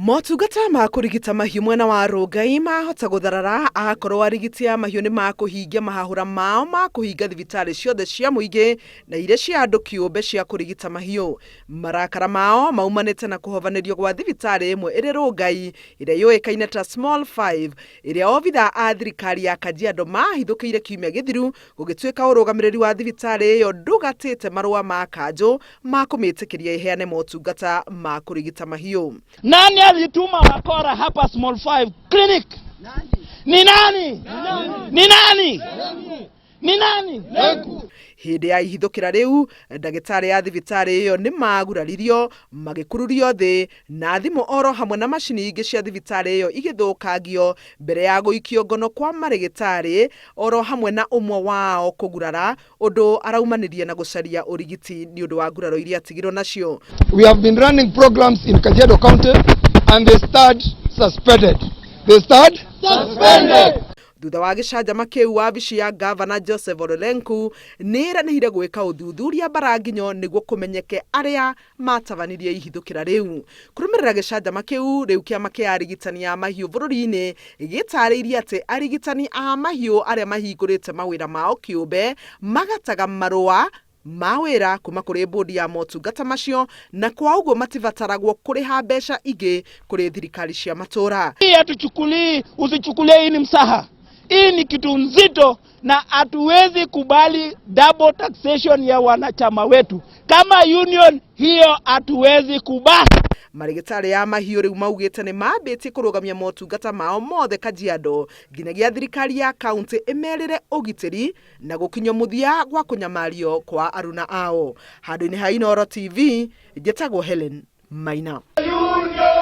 Motungata ma kũrigita mahiũ mwena wa Rongai mahota gũtharara akorwo arigiti a mahiũ nĩ makũhingia mahahũra mao ma kũhinga thibitarĩ ciothe cia mũingĩ na iria cia andũ kĩũmbe cia kũrigita mahiũ. Marakara mao maumanĩte na kũhovanĩrio gwa thibitarĩ ĩmwe ĩrĩ Rongai ĩrĩa yũĩkaine ta Small Five ĩrĩa obithaa a thirikari ya Kajiado mahithũkĩire kiumia gĩthiru gũgĩtuĩka ũrũgamĩrĩri wa thibitarĩ ĩyo ndũgatĩte marũa ma kanjũ ma kũmĩtĩkĩria ĩheane motungata ma kũrigita mahiũ. Nani alituma wakora hapa Small Five Clinic? Ni nani? Ni nani? Ni nani? Hĩndĩ ya ihithũkĩra rĩu, ndagĩtarĩ a thibitarĩ ĩyo nĩ maguraririo, magĩkururio thĩ, na thimũ oro hamwe na macini ingĩ cia thibitarĩ ĩyo igĩthũkangio mbere ya gũikio ngono kwa marĩgĩtarĩ oro hamwe na ũmwe wao kũgurara ũndũ araumanirie na gũcaria ũrigiti nĩ ũndũ wa nguraro iria atigirwo nacio. We have been running programs in Kajiado County and they start suspended. They start suspended. Thutha wa gĩcanjama kĩu, wabici ya ngavana Joseph Ole Lenku nĩ ĩranĩire gwĩka ũthuthuria mbaranginyo nĩguo kũmenyeke arĩa matabanirie ihithũkĩra rĩu. Kũrũmĩrĩra gĩcanjama kĩu, rĩu kĩama kĩa arigitani a mahiũ bũrũri-inĩ gĩtarĩirie atĩ arigitani a mahiũ arĩa mahingũrĩte mawĩra mao kĩũmbe magataga marũa ma wĩra kuma kũrĩ bodi ya motungata macio na kwa ũguo matibataragwo kũrĩha mbeca ingĩ kũrĩ thirikari cia matũra. Hii hatuchukulii, usichukulie hii ni msaha. Hii ni kitu nzito na hatuwezi kubali double taxation ya wanachama wetu. Kama union hiyo hatuwezi kubali. Marĩgĩtarĩ ya mahiũ rĩu maugĩte nĩ mambĩtie kũrũgamia motungata mao mothe Kajiado nginyagia thirikari ya kaunti ĩmerĩre ũgitĩri na gũkinyio mũthia gwa kũnyamario kwa aruna ao. Handũ-inĩ ha Inooro TV, njĩtagwo Helen Maina. Union.